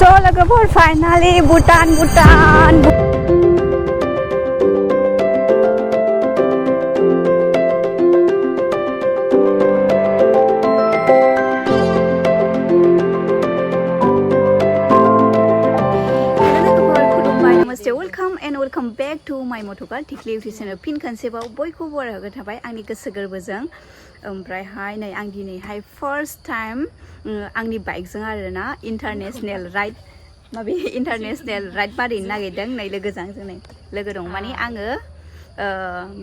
So logofor finally Bhutan. Welcome back to my motocar tikli channel pin kansebaw boyko baraga थाबाय आंनि गोसो गोरबोजों ओमफ्रायहाय नै आं दिनैहाय फर्स्ट टाइम आंनि बाइकजों आरोना इन्टारनेशनल राइड बारनो नागिरदों नै लोगोजों जों नै लोगो दं माने आङो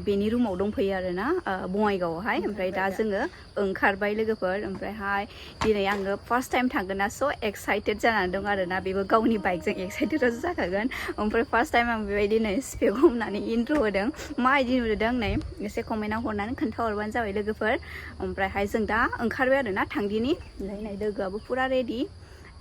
बेनि रुमाव दंफैयो आरोना बङाइगावआवहाय ओमफ्राय दा जोङो ओंखारबाय लोगोफोर ओमफ्रायहाय दिनै आङो फर्स्ट टाइम थांगोन ना स' एक्साइटेड जानानै दं आरोना बेबो गावनि बाइकजों एक्साइटेडआसो जाखागोन ओमफ्राय फर्स्ट टाइम आं बेबायदि नै स्पेक हमनानै इन्ट्र' होदों माबायदि नुदों नै एसे कमेन्टआव हरनानै खोन्थाहरबानो जाबाय लोगोफोर ओमफ्रायहाय जों दा ओंखारबाय आरोना थांदिनि नै लोगोआबो फुरा रेडि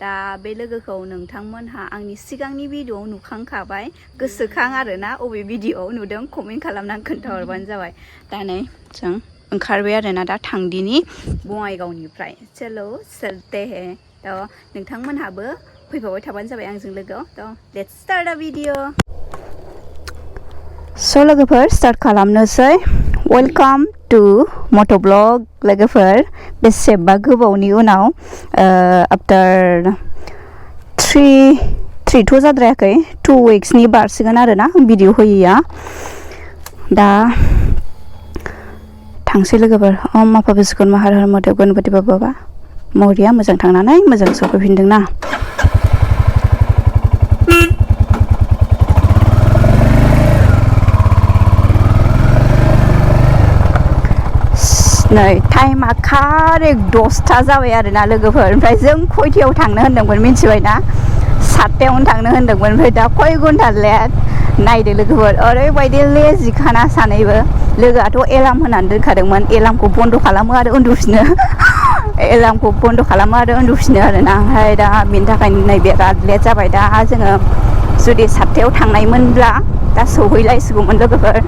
दा बे लोगोखौ नोंथांमोनहा आंनि सिगांनि भिडिअ'आव नुखांखाबाय गोसोखां आरोना अबे भिडिअ'आव नुदों कमेन्ट खालामनानै खोन्थाहरबानो जाबाय दा नै जों ओंखारबाय आरोना दा थांदिनि बङाइगावनिफ्राय चलो चलते हे थ' नोंथांमोनहाबो फैफाबाय थाबानो जाबाय आंजों लोगोआव थ' लेट्स स्टार्ट दा भिडिअ स' लोगोफोर स्टार्ट खालामनोसै वेलकाम टु मट'ब्लग लोगोफोर बेसेबा गोबावनि उनाव आफ्टार थ्रिथ' जाद्रायाखै 2 weeksनि बारसिगोन आरोना भिडिअ होयैया दा थांसै लोगोफोर ओम आफा बिस्कुट हर हर महादेव गणपति बाबा मौर्या मोजां थांनानै मोजां सफैफिनदोंना नै टाइमा कारेक्ट 10ता जाबाय आरोना लोगोफोर ओमफ्राय जों खयथायाव थांनो होन्दोंमोन मिन्थिबाय ना 7थायावनो थांनो होन्दोंमोन ओमफ्राय दा खय घन्टा लेट नायदो लोगोफोर ओरैबायदि लेजिखाना सानैबो लोगोआथ' एलार्म होनानै दोनखादोंमोन एलार्मखौ बन्द' खालामो आरो उन्दुफिनो एलार्मखौ बन्द' खालामो आरो उन्दुफिनो आरोना ओमफ्राय दा बेनि थाखायनो नै बिराद लेट जाबाय दा जोङो जुदि 7थायाव थांनायमोनब्ला दा सौहैलायसिगौमोन लोगोफोर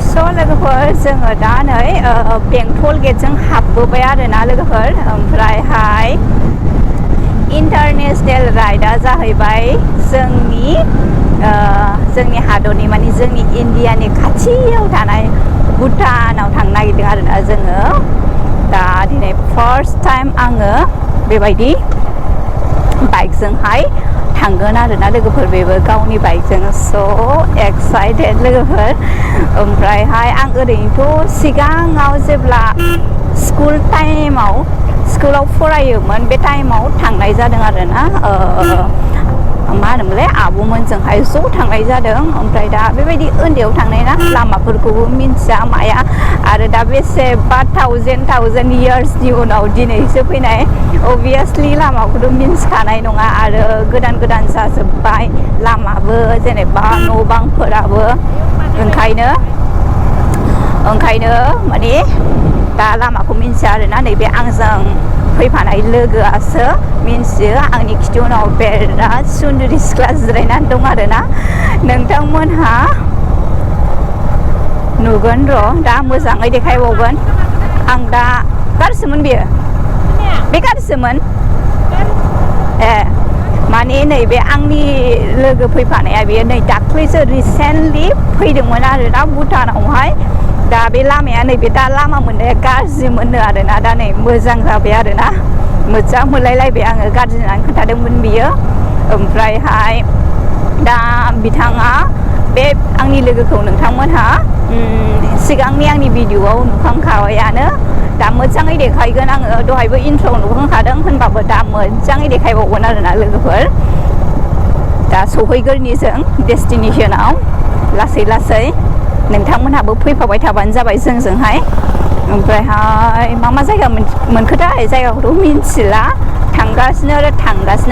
स' लोगोफोर जोङो दा नै बेंटल गेटजों हाबबोबाय आरोना लोगोफोर ओमफ्रायहाय इन्टारनेशनेल राइडआ जाहैबाय जोंनि हादरनि माने जोंनि इण्डियानि खाथियाव थानाय भुटानाव थांनो नागिरदों आरोना जोङो दा दिनै फार्स्ट टाइम आङो बेबायदि बाइकजोंहाय थांगोन आरोना लोगोफोर बेबो गावनि बाइकजों स' एक्साइटेड लोगोफोर ओमफ्रायहाय आं ओरैनोथ' सिगाङाव जेब्ला स्कुलाव फरायोमोन बे टाइमाव थांनाय जादों आरोना मा होनोमोनलाय आब'मोनजोंहाय ज' थांनाय जादों ओमफ्राय दा बेबायदि उन्दैयाव थांनाय ना लामाफोरखौबो मिन्थिया माया आरो दा बेसेबा थावजेन्ड इयार्सनि उनाव दिनैसो फैनाय अभियासलि लामाखौथ' मिन्थिखानाय नङा आरो गोदान जाजोब्बाय लामाबो जेनेबा न' बांफोराबो ओंखायनो माने दा लामाखौ मिन्थिया आरोना नैबे आंजों फैफानाय लोगोआसो मिन्थियो आंनि खिथि उनाव बिराद सुन्दुरि सिख्ला जिरायनानै दं आरोना नोंथांमोनहा नुगोन र' दा मोजाङै देखायबावगोन आं दा गारसोमोन बेयो बे गारसोमोन ए माने नैबे आंनि लोगो फैफानाया बेयो नै दाख्लैसो रिसेन्टलि फैदोंमोन आरोना भुटानावहाय दा बे लामाया नैबे दा लामा मोननाया गाज्रिमोननो आरोना दा नै मोजां जाबाय आरोना मोजां मोनलायलायबाय आङो गाज्रि होननानै खोन्थादोंमोन बियो ओमफ्रायहाय दा बिथाङा बे आंनि लोगोखौ नोंथांमोनहा सिगांनि आंनि भिडिअ'आव नुखांखाबायानो दा मोजाङै देखायगोन आङो दहायबो इन्ट्र'आव नुखांखादों होनबाबो दा मोजाङै देखायबावगोन आरोना लोगोफोर दा सौहैगोरनि जों डेस्टिनेसनाव लासै नोंथांमोनहाबो फैफाबाय थाबानो जाबाय जोंजोंहाय ओमफ्रायहाय मा जायगा मोनखोथाय जायगाखौथ' मिन्थिला थांगासिनो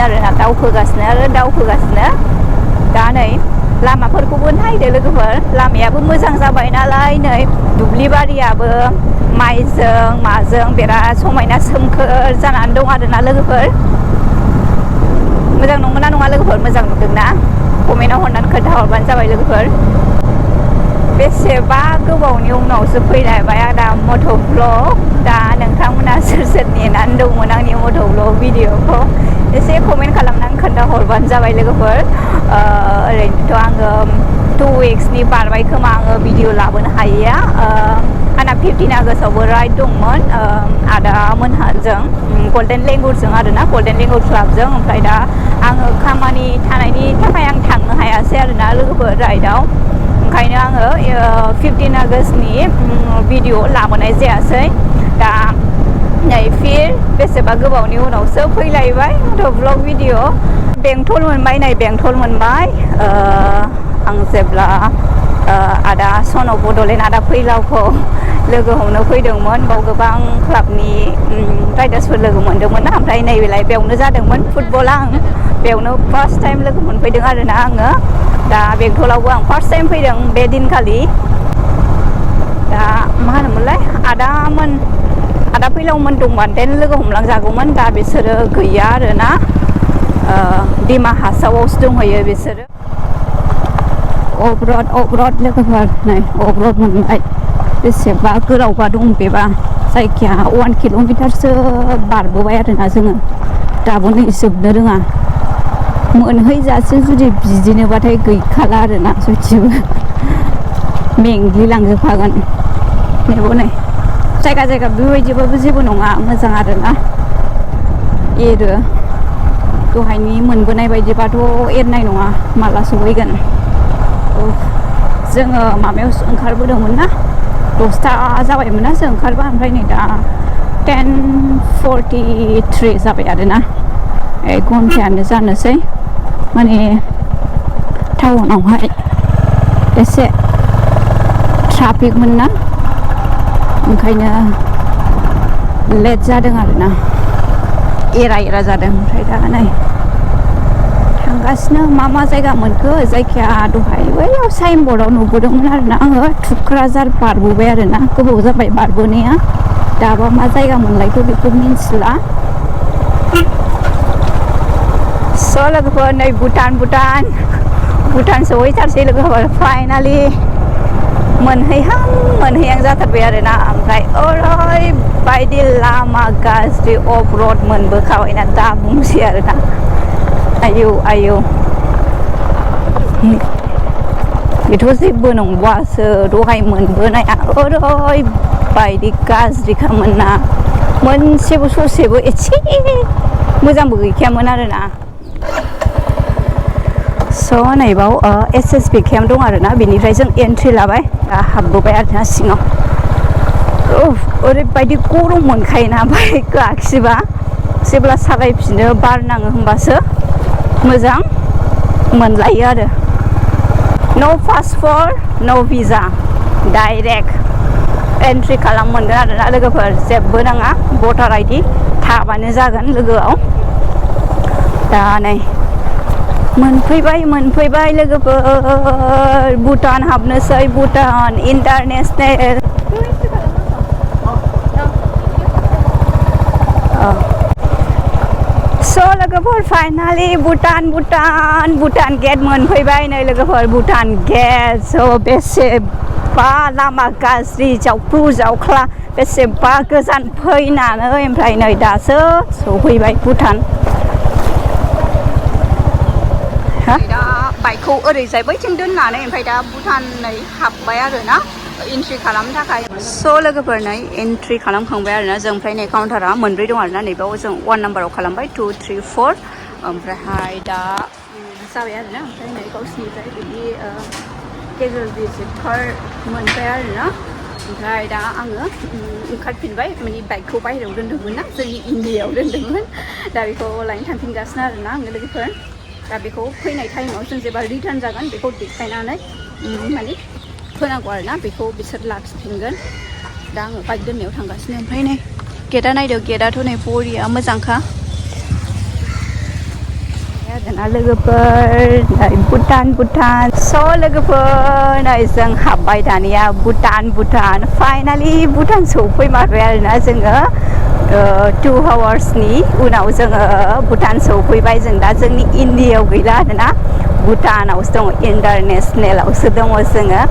आरोना दावखोगासिनो दा नै लामाफोरखौबो नायदो लोगोफोर लामायाबो मोजां जाबाय नालाय नै दुब्लिबारियाबो माइजों माजों बिराद समायना सोमखोर जानानै दं आरोना लोगोफोर मोजां नंगौना नङा लोगोफोर मोजां नुदोंना कमेन्टआव हरनानै खोन्थाहरबानो जाबाय लोगोफोर बेसेबा गोबावनि उनावसो फैलायबाय आदा मट' ब्लग दा नोंथांमोना सोर सोर नेनानै दंमोन आंनि मट' ब्लग भिडिअखौ एसे कमेन्ट खालामनानै खोन्थाहरबानो जाबाय लोगोफोर ओरैनोथ' आङो 2 weeksनि बारबाय खोमा आङो भिडिअ लाबोनो हायैया आंना 15 आगस्टआवबो राइड दंमोन आदामोनहाजों गल्डेन लेंगुरजों आरोना गल्डेन लेंगुर क्लाबजों ओमफ्राय दा आङो खामानि थानायनि थाखाय आं थांनो हायासै आरोना लोगोफोर राइडआव ओंखायनो आङो 15 आगस्टनि भिडिअ लाबोनाय जायासै दा नै फिर बेसेबा गोबावनि उनावसो फैलायबाय मट' ब्लग भिडिअ बेंटल मोनबाय नै बेंटल मोनबाय आं जेब्ला आदा सन अफ बड'लेण्ड आदा फैलावखौ लोगो हमनो फैदोंमोन बाव गोबां क्लाबनि राइडार्सफोर लोगो मोनदोंमोन ना ओमफ्राय नैबेलाय बेयावनो जादोंमोन फुटबल आं बेयावनो फार्स्ट टाइम लोगो मोनफैदों आरोना आङो दा बेंटलावबो आं फार्स्ट टाइम फैदों बे दिनखालि दा मा होनोमोनलाय आदा फैलावमोन दंबा देन लोगो हमलांजागौमोन दा बिसोरो गैया आरोना डिमा हासावआवसो दंहैयो बिसोरो अब्रड लोगोफोर नै अब्रड मोनबाय बेसेबा गोलावबा दं बेबा जायखिया 1 किल'मिटारसो बारबोबाय आरोना जोङो दाबो नै जोबनो रोङा मोनहैजासे जुदि बिदिनोबाथाय गैखाला आरोना सयथिबो मेंग्लिलांजोबखागोन नेबो नै जायगा बेबायदिबाबो जेबो नङा मोजां आरोना एरो दहायनि मोनबोनाय बायदिबाथ' एरनाय नङा माला सहैगोन जोङो माबायाव ओंखारबोदोंमोन ना 10ता जाबायमोन ना जों ओंखारबा ओमफ्राय नै दा 10:43 जाबाय आरोना 1 घन्टायानो जानोसै माने टाउनावहाय एसे ट्राफिकमोन ना ओंखायनो लेट जादों आरोना एरा जादों ओमफ्राय दा नै थांगासिनो मा जायगा मोनखो जायखिया दहाय बैयाव साइन बर्डआव नुबोदोंमोन आरोना आङो थुक्राझार बारबोबाय आरोना गोबाव जाबाय बारबोनाया दाबा मा जायगा मोनलायखो बेखौ मिन्थिला स' लोगोफोर नै भुटान सहैथारसै लोगोफोर फाइनालि मोनहैहां जाथारबाय आरोना ओमफ्राय ओरैबायदि लामा गाज्रि अफ रड मोनबोखाबायना दा बुंसै आरोना आयौ बेथ' जेबो नंबावासो दहाय मोनबोनाया ओरैबायदि गाज्रिखामोन ना मोनसेबो ससेबो एसे मोजांबो गैखायामोन आरोना स' नैबाव SSB केम्प दं आरोना बेनिफ्राय जों एन्ट्रि लाबाय दा हाबबोबाय आरोना सिङाव ओरैबायदि गरम मोनखायोना बाइक गाखिबा जेब्ला सालायफिनो बार नाङो होमबासो मोजां मोनलायो आरो नो पासपर्ट नो भिजा डाइरेक्ट एन्ट्रि खालाम मोनगोन आरोना लोगोफोर जेबो नाङा भटार ID थाबानो जागोन लोगोआव दा नै मोनफैबाय लोगोफोर भुटान हाबनोसै भुटान इन्टारनेसनेल स' लोगोफोर फाइनालि भुटान गेट मोनफैबाय नै लोगोफोर भुटान गेट स' बेसेबा लामा गाज्रि जावख्लु जावख्ला बेसेबा गोजान फैनानै ओमफ्राय नै दासो सफैबाय भुटान दा बाइकखौ ओरैजाय बैथिं दोननानै ओमफ्राय दा भुटानै हाबबाय आरोना एन्ट्रि खालामनो थाखाय स' लोगोफोर नै एन्ट्रि खालामखांबाय आरोना जों ओमफ्राय नै काउन्टारा मोनब्रै दं आरोना नैबाव जों 1 नाम्बाराव खालामबाय 2, 3, 4 ओमफ्रायहाय दा जाबाय आरोना ओमफ्राय नै गावसिनिफ्राय बिदि केजुवेल भिजिटफोर मोनबाय आरोना ओमफ्राय दा आङो ओंखारफिनबाय माने बाइकखौ बाहेरायाव दोन्दोंमोन ना जोंनि इन्डियायाव दोन्दोंमोन दा बेखौ लायनो थांफिनगासिनो आरोना आङो लोगोफोर दा बेखौ फैनाय टाइमाव जों जेब्ला रिटार्न जागोन बेखौ देखायनानै माने होनांगौ आरोना बेखौ बिसोर लाखिफिनगोन दा आङो बाइक दोननायाव थांगासिनो ओमफ्राय नै गेटआ नायदो गेटआथ' नै बरिया मोजांखा आरोना लोगोफोर नै भुटान स' लोगोफोर नै जों हाबबाय दानिया भुटान फाइनालि भुटान सौफैमारबाय आरोना जोङो 2 आवार्सनि उनाव जोङो भुटान सौफैबाय जों दा जोंनि इन्डियायाव गैला आरोना भुटानावसो दङ इन्टारनेसनेलावसो दङ जोङो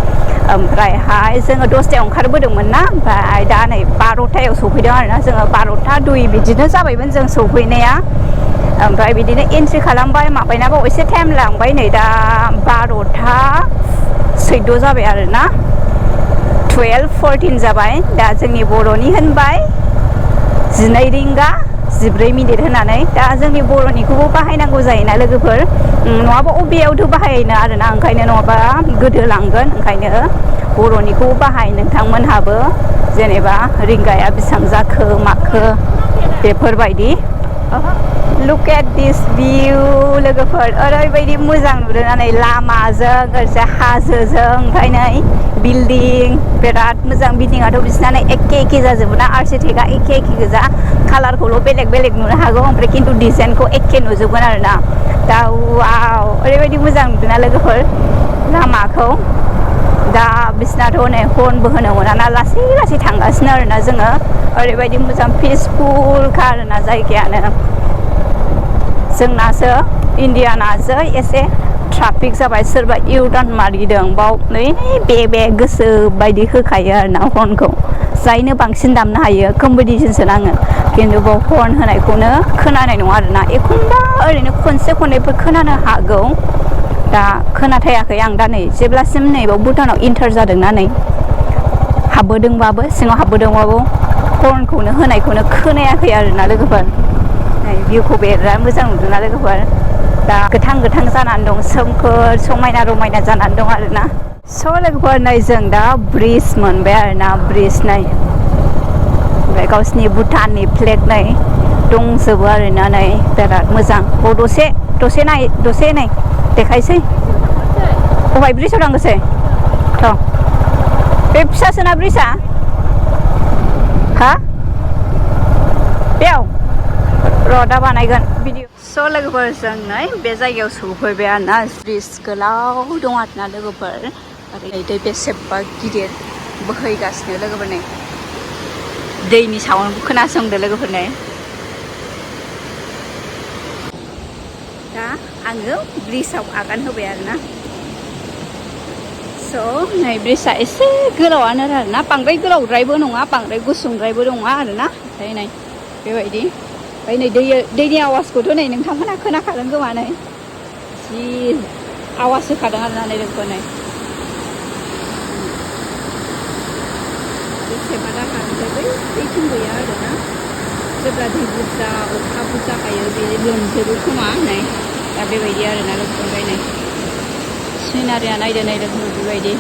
ओमफ्रायहाय जोङो 10टायाव ओंखारबोदोंमोन ना ओमफ्राय दा नै 12टायाव सफैदों आरोना जोङो 12टा 2 बिदिनो जाबायमोन जों सफैनाया ओमफ्राय बिदिनो एन्ट्रि खालामबाय माबायनाबाव एसे टाइम लांबाय नै दा 12टा 14 जाबाय आरोना 12:14 जाबाय दा जोंनि बर'नि होनबाय 12 रिंगा 14 मिनिट होनानै दा जोंनि बर'निखौबो बाहायनांगौ जायोना लोगोफोर नङाबा अबेयावथ' बाहायनो आरोना ओंखायनो नङाबा गोदोलांगोन ओंखायनो बर'निखौ बाहाय नोंथांमोनहाबो जेनेबा रिंगाया बेसेबां जाखो माखो बेफोरबायदि लुक एट दिस भिउ लोगोफोर ओरैबायदि मोजां नुदों नै लामाजों ओरैजा हाजोजों ओमफ्राय नै बिल्डिं बिराद मोजां बिल्डिंआथ' बिसिना एखे जाजोबो ना आर्किटेक्टआ एखे गोजा कालारखौल' बेलेग नुनो हागौ ओमफ्राय खिन्थु डिजाइनखौ एखे नुजोबगोन आरोना दा वाव ओरैबायदि मोजां नुदोंना लोगोफोर लामाखौ दा बिसिनाथ' नै हर्नबो होनो मोना ना लासै थांगासिनो आरोना जोङो ओरैबायदि मोजां पिसफुलखा आरोना जायगायानो जोंनासो इण्डियानासो एसे ट्राफिक जाबाय सोरबा इउटार्न मारिदों बाव नै बे गोसो बायदि होखायो आरोना हर्नखौ जायनो बांसिन दामनो हायो कम्पिटिसनसो नाङो खिन्थु बाव हर्न होनायखौनो खोनानाय नङा आरोना एखनबा ओरैनो खनसे खननैफोर खोनानो हागौ दा खोनाथायाखै आं दा नै जेब्लासिम नैबाव भुटानाव इन्टार जादोंना नै सिङाव हाबबोदोंबाबो हर्नखौनो होनायखौनो खोनायाखै आरोना लोगोफोर नै भिउखौ बिराद मोजां नुदोंना लोगोफोर दा गोथां जानानै दं सोमखोर समायना रमायना जानानै दं आरोना स' लोगोफोर नै जों दा ब्रिज मोनबाय आरोना ब्रिज नै ओमफ्राय गावसिनि भुटाननि फ्लेग नै दंजोबो आरोना नै बिराद मोजां दसे नै देखायसै बहाय ब्रिजाव थांनोसै थ' बे फिसासोना ब्रिजा हा बेयाव र' दा बानायगोन भिडिअ स' लोगोफोर जों नै बे जायगायाव सफैबाय आरोना ब्रिज गोलाव दं आरोना लोगोफोर ओरै दै बेसेबा गिदिर बोहैगासिनो लोगोफोर नै दैनि साउन्डखौ खोनासंदो लोगोफोर नै दा आङो ब्रिजाव आगान होबाय आरोना स' नै ब्रिजा एसे गोलावानो आरोना बांद्राय गोलावद्रायबो नङा बांद्राय गुसुंद्रायबो नङा आरोना ओमफ्राय नै बेबायदि ओमफ्राय नै दैनि आवाजखौथ' नै नोंथांमोनहा खोनाखादों खोमा नै जि आवाज होखादों आरोना नै लोगोफोर नै बेसेबा दाहारनिफ्राय बै दैथिं गैया आरोना जेब्ला दै बुरजा अखा बुरजा हायो बे लोमजोबो खोमा नै दा बेबायदि आरोना लोगोफोर ओमफ्राय नै सिनारिया नायदो लोगोफोर बेबायदि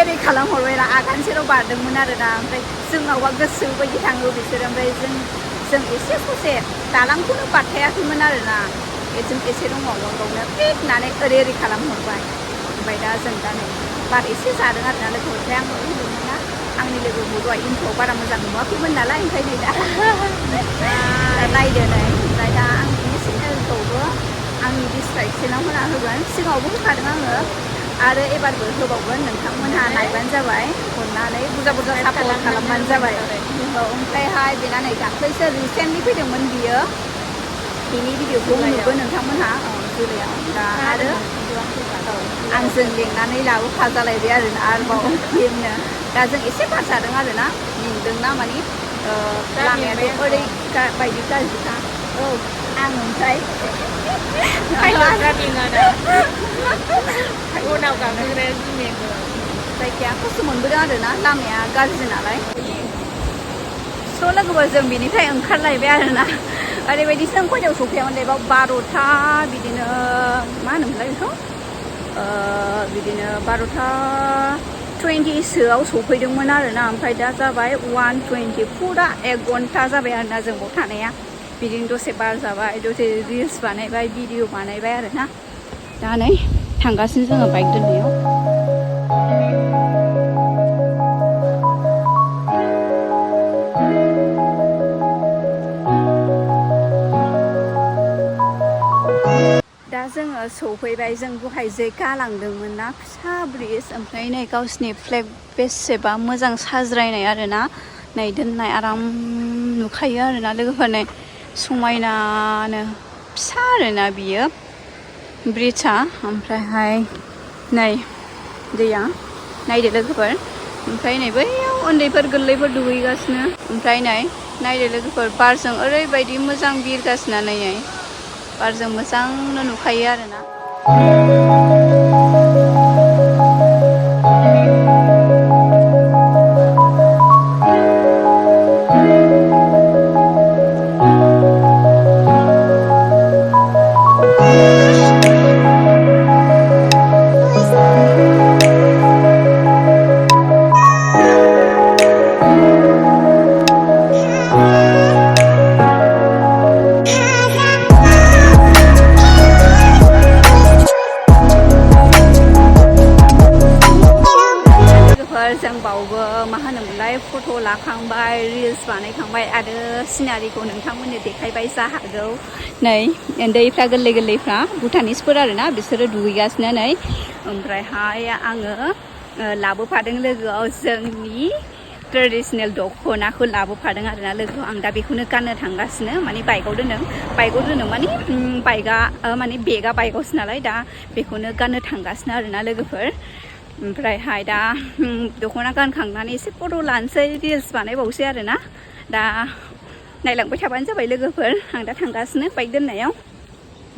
ओरै खालामहरबायना आगानसेल' बारदोंमोन आरोना ओमफ्राय जोंनावबा गोसो बायदि थाङो बिसोरो ओमफ्राय जों एसे ससे दालांखौनो बारखायाखैमोन आरोना जों एसे दंबावो फिट होननानै ओरै खालामहरबाय ओमफ्राय दा जों दा नै बार एसे जादों आरोना लोगो ओमफ्राय आं होनदोंमोन ना आंनि लोगोखौ दहाय इन्ट्र'आव बारा मोजां नुवाखैमोन नालाय ओंखायनो दा नायदो नै ओमफ्राय दा आं बिनि चेनेलखौबो आंनि डिसक्रिपसनाव होगोन सिगाङावबो होखादों आङो आरो एबारबो होबावगोन नोंथांमोनहा नायबानो जाबाय अननानै बुरजा सापर्ट खालामबानो जाबाय ओमफ्रायहाय बेना नै दाख्लैसो रिसेन्टलि फैदोंमोन बियो बिनि भिडिअखौ नुगोन नोंथांमोनहा जुलाइआव दा आरो आंजों लेंनानै लाबोफाजालायबाय आरोना आरोबाव फिल्मनो दा जों एसे बार जादों आरोना मेंदोंना मानि लामायाथ' ओरैबायदि गाज्रिखा औ आं ओमफ्राय उनाव गाखोग्राया जि मेङो जायगाया खस्थ' मोनबोदों आरोना लामाया गाज्रि नालाय स' लोगोफोर जों बिनिफ्राय ओंखारलायबाय आरोना ओरैबायदि जों खयथायाव सफैयामोन दे बाव 12था बिदिनो मा होनोमोनलाय बेखौ बिदिनो 12था 20सोआव सफैदोंमोन आरोना ओमफ्राय दा जाबाय 1:20 फुरा 1 घन्टा जाबाय आरोना जों बाव थानाया बिदिनो दसे बार जाबाय दसे रिल्स बानायबाय भिडिअ बानायबाय आरोना दा नै थांगासिनो जोङो बाइक दोननायाव दा जोङो सौफैबाय जों दहाय जे गालांदोंमोन ना फिसा ब्रिज ओमफ्राय नै गावसिनि फ्लेग बेसेबा मोजां साज्रायनाय आरोना नै दोननाय आराम नुखायो आरोना लोगोफोर नै समायनानो फिसा आरोना बियो ब्रिजआ ओमफ्रायहाय नै दैया नायदो लोगोफोर ओमफ्राय नै बैयाव उन्दैफोर गोरलैफोर दुगैगासिनो ओमफ्राय नै नायदो लोगोफोर बारजों ओरैबायदि मोजां बिरगासिनो नै बारजों मोजांनो नुखायो आरोना जों बावबो मा होनोमोनलाय फट' लाखांबाय रिल्स बानायखांबाय आरो सिनारिखौ नोंथांमोननो देखायबाय जाहागौ नै उन्दैफ्रा गोरलै गोरलैफ्रा भुटानिसफोर आरोना बिसोरो दुगैगासिनो नै ओमफ्रायहाय आङो लाबोफादों लोगोआव जोंनि ट्रेडिसनेल दख'नाखौ लाबोफादों आरोना लोगोआव आं दा बेखौनो गाननो थांगासिनो माने बाइकआव दोनदों माने बाइकआ माने बेगा बाइकआवसो नालाय दा बेखौनो गाननो थांगासिनो आरोना लोगोफोर ओमफ्रायहाय दा दख'ना गानखांनानै एसे फट' लानोसै रिल्स बानायबावसै आरोना दा नायलांबाय थाबानो जाबाय लोगोफोर आं दा थांगासिनो बाइक दोननायाव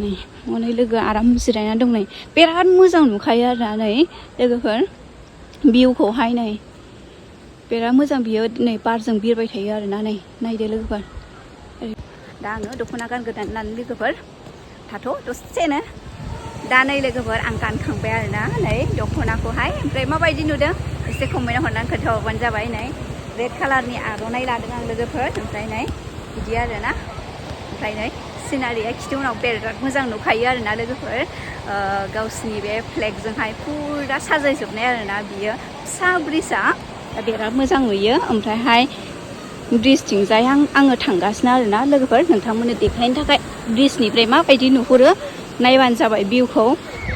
नै हनै लोगोआ आराम जिरायना दं नै बिराद मोजां नुखायो आरोना नै लोगोफोर भिउखौहाय नै बिराद मोजां बियो नै बारजों बिरबाय थायो आरोना नै नायदो लोगोफोर दा आङो दख'ना गानगोदान होननानै लोगोफोर थाथ' दसेनो दा नै लोगोफोर आं गानखांबाय आरोना नै दख'नाखौहाय ओमफ्राय माबायदि नुदों एसे कमेन्टआव हरनानै खोन्थाहरबानो जाबाय नै रेड कालारनि आर'नाइ लादों आं लोगोफोर ओमफ्राय नै बिदि आरोना ओमफ्राय नै सिनारिया खिथि उनाव बिराद मोजां नुखायो आरोना लोगोफोर गावसिनि बे फ्लेगजोंहाय फुरा साजायजोबनाय आरोना बियो फिसा ब्रिजआ बिराद मोजां नुयो ओमफ्रायहाय ब्रिजथिंजाय आङो थांगासिनो आरोना लोगोफोर नोंथांमोननो देखायनो थाखाय ब्रिजनिफ्राय माबायदि नुहुरो नायबानो जाबाय भिउखौ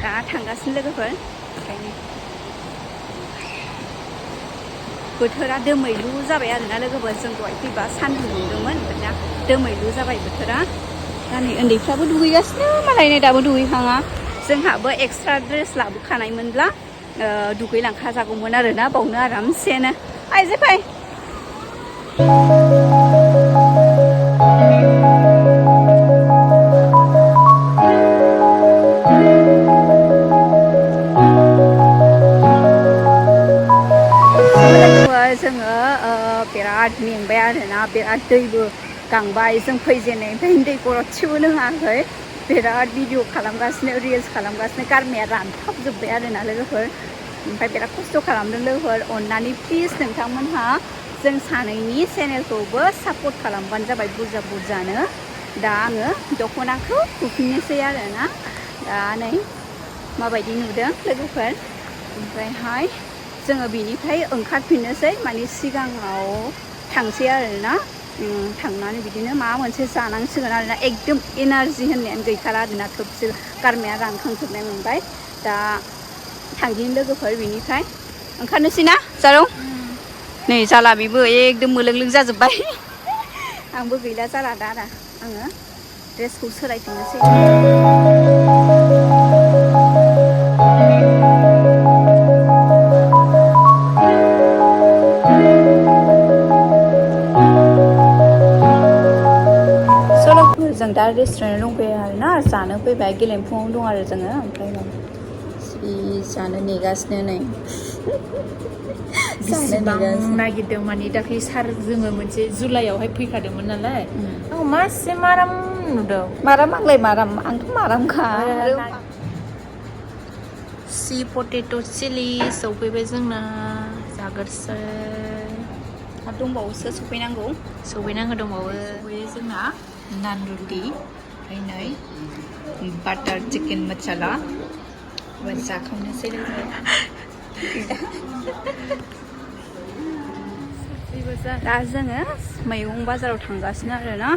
दा थांगासिनो लोगोफोर ओंखायनो बोथोरा दोमैलु जाबाय आरोना लोगोफोर जों दहाय फैबा सान्दुं दुंदोंमोन ओमफ्राय दा दोमैलु जाबाय बोथोरा दा नै उन्दैफ्राबो दुगैगासिनो मालाय नै दाबो दुगैखाङा जोंहाबो एक्सट्रा ड्रेस लाबोखानायमोनब्ला दुगैलांखाजागौमोन आरोना बावनो आरामसेनो आइजो फै जोङो बिराद मेंबाय आरोना बिराद दैबो गांबाय जों फैजेननायनिफ्राय दै गरदसेबो लोङाखै बिराद भिडिअ खालामगासिनो रिल्स खालामगासिनो गारमाया रानथाबजोब्बाय आरोना लोगोफोर ओमफ्राय बिराद खस्थ' खालामदों लोगोफोर अननानै प्लिज नोंथांमोनहा जों सानैनि चेनेलखौबो सापर्ट खालामबानो जाबाय बुरजा बुरजानो दा आङो दख'नाखौ सुफिननोसै आरोना दा नै माबायदि नुदों लोगोफोर ओमफ्रायहाय जोङो बिनिफ्राय ओंखारफिननोसै माने सिगाङाव थांसै आरोना थांनानै बिदिनो माबा मोनसे जानांसिगोन आरोना एकदम एनार्जि होननायानो गैखाला आरोना थोबसे गारमाया रानखांजोबनाय मोनबाय दा थांदिनि लोगोफोर बिनिफ्राय ओंखारनोसै ना जारौ नै जाला बेबो एकदम मोलोंलों जाजोब्बाय आंबो गैला जाला दा आङो ड्रेसखौ सोलायफिननोसै जों दा रेस्टुरेन्ट दंफैयो आरोना जानो फैबाय गेलेमफुङाव दं आरो जोङो ओमफ्राय जानो नेगासिनो नै बेसेबां नागिरदों माने दाख्लै सार जोङो मोनसे जुलाइआवहाय फैखादोंमोन नालाय आं मासिम आराम नुदों माराम आंलाय माराम आंथ' मारामखा सी पटेट' चिलि सौफैबाय जोंना जागोरसै आरो दंबावोसो सफैनांगौ दंबावो सफैयो जोंना नान रुटि ओमफ्राय नै बाटार चिकेन मसाला जाखांनोसै लोगो दा जोङो मैगं बाजाराव थांगासिनो आरोना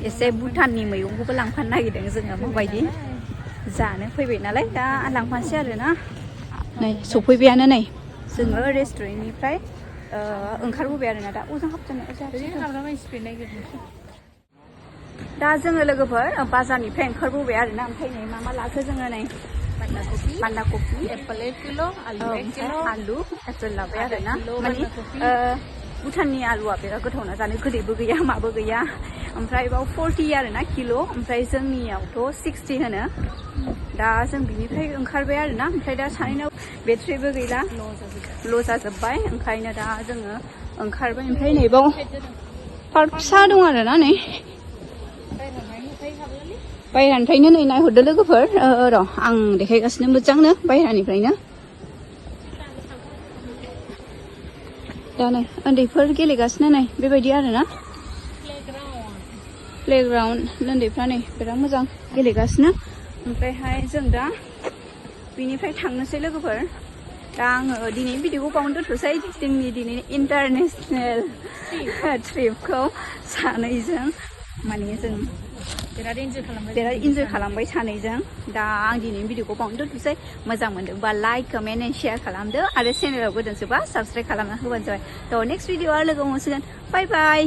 एसे भुटाननि मैगंखौबो लांफानो नागिरदों जोङो माबायदि जानो फैबाय नालाय दा लांफानोसै आरोना नै सफैबायानो नै जोङो रेस्टुरेन्टनिफ्राय ओंखारबोबाय आरोना दा अजों दा जोङो लोगोफोर बाजारनिफ्राय ओंखारबोबाय आरोना ओमफ्राय नै मा लाखो जोङो नै बान्दा कफि एप्पल 1 किल' आलु 1 किल' आलु एप्पल लाबाय आरोना माने भुटाननि आलुआ बिराद गोथावना जानो गोदैबो गैया माबो गैया ओमफ्राय बाव 40 आरोना किल' ओमफ्राय जोंनियावथ' 60 होनो दा जों बिनिफ्राय ओंखारबाय आरोना ओमफ्राय दा सानैनाव बेटारिबो गैला ल' जाजोब्बाय ओंखायनो दा जोङो ओंखारबाय ओमफ्राय नैबाव पार्क फिसा दं आरोना नै बायह्रानिफ्रायनो नै नायहरदो लोगोफोर र' आं देखायगासिनो मोजांनो बायह्रानिफ्रायनो दा नै उन्दैफोर गेलेगासिनो नै बेबायदि आरोना प्लेग्राउन्ड उन्दैफ्रा नै बिराद मोजां गेलेगासिनो ओमफ्रायहाय जों दा बिनिफ्राय थांनोसै लोगोफोर दा आङो दिनैनि भिडिअखौ बावनो दोनथ'सै जोंनि दिनैनि इन्टारनेसनेल ट्रिपखौ सानैजों माने जों बिराद इन्जय खालामबाय सानैजों दा आं दिनैनि भिडिअखौ बावनो दोनथ'सै मोजां मोनदोंबा लाइक कमेन्ट एन्ड शेयार खालामदो आरो चेनेलाव गोदानसोबा साबस्क्राइब खालामना होबानो जाबाय थ' नेक्स्ट भिडिअ'आ लोगो मोनसिगोन बाय बाय